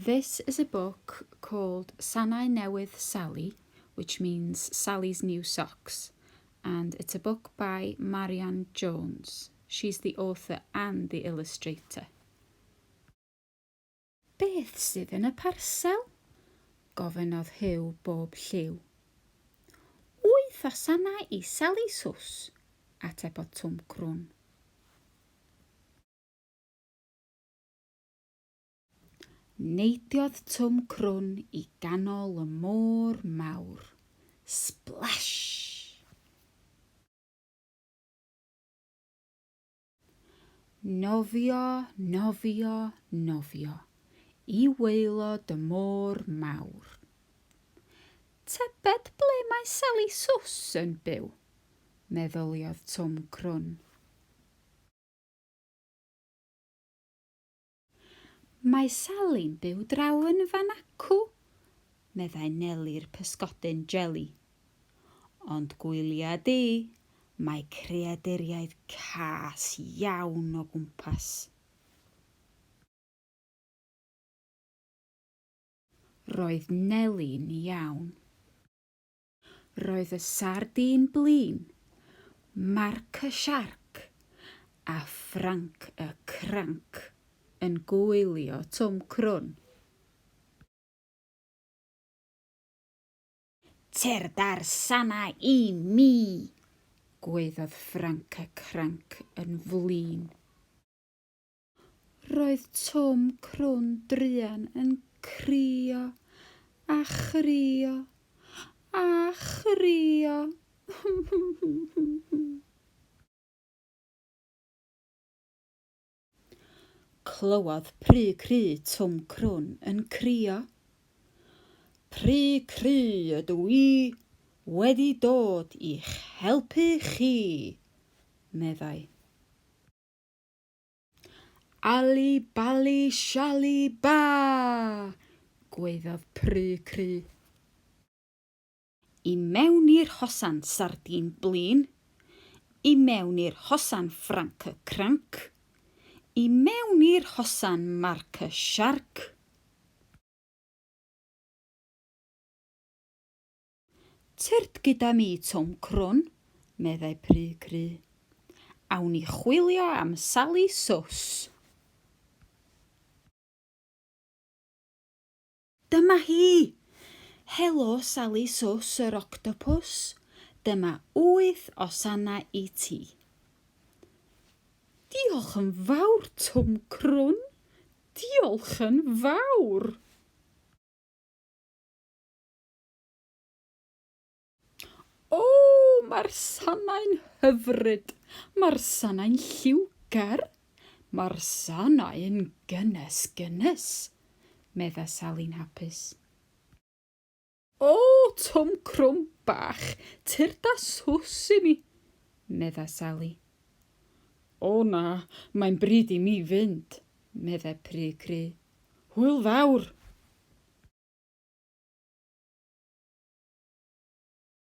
This is a book called Sanau Newydd Sali, which means Sally's New Socks, and it's a book by Marianne Jones. She's the author and the illustrator. Beth sydd yn y parsel? gofynnodd Huw bob lliw. Wyth o sanau i Sali Sws, atebodd Twm Crwn. Neidiodd Twm Crwn i ganol y môr mawr. Splash! Nofio, nofio, nofio, i waelod y môr mawr. Tybed ble mae Sali Sws yn byw? meddyliodd Twm Crwn. Mae Sali'n byw draw yn fan acw, meddai Neli'r pysgodyn jeli. Ond gwylia di, mae creaduriaid cas iawn o gwmpas. Roedd Neli'n iawn. Roedd y sardîn blin, Marc y siarc a Ffranc y cranc yn gwylio Twm Crwn. Tyrd â'r sanau i mi! gwaeddodd Ffranc y Cranc yn flin. Roedd Twm Crwn druan yn crio a chrio a chrio. Clywodd Pry Cry Twm Crwn yn crio. Pry Cry ydw i, wedi dod i'ch helpu chi, meddai. Ali bali shali ba! gwaeddodd Pry Cry. I mewn i'r hosan sardîn blin, I mewn i'r hosan Ffranc y Cranc, I mewn i'r hosan Marc y Siarc. Tyrd gyda mi, Twm Crwn, meddai Pry Cry. Awn ni chwilio am Sali Sws. Dyma hi! Helo Sali Sws yr octopws, dyma wyth o sanau i ti. Diolch yn fawr Twm Crwn, diolch yn fawr! O, mae'r sanau'n hyfryd, mae'r sanau'n lliwgar, mae'r sanau'n gynnes gynnes, medda Sali'n hapus. O, Twm Crwm bach, tyrd â sws i mi, medda Sali. O na, mae'n bryd i mi fynd, medde Pry Cry. Hwyl fawr!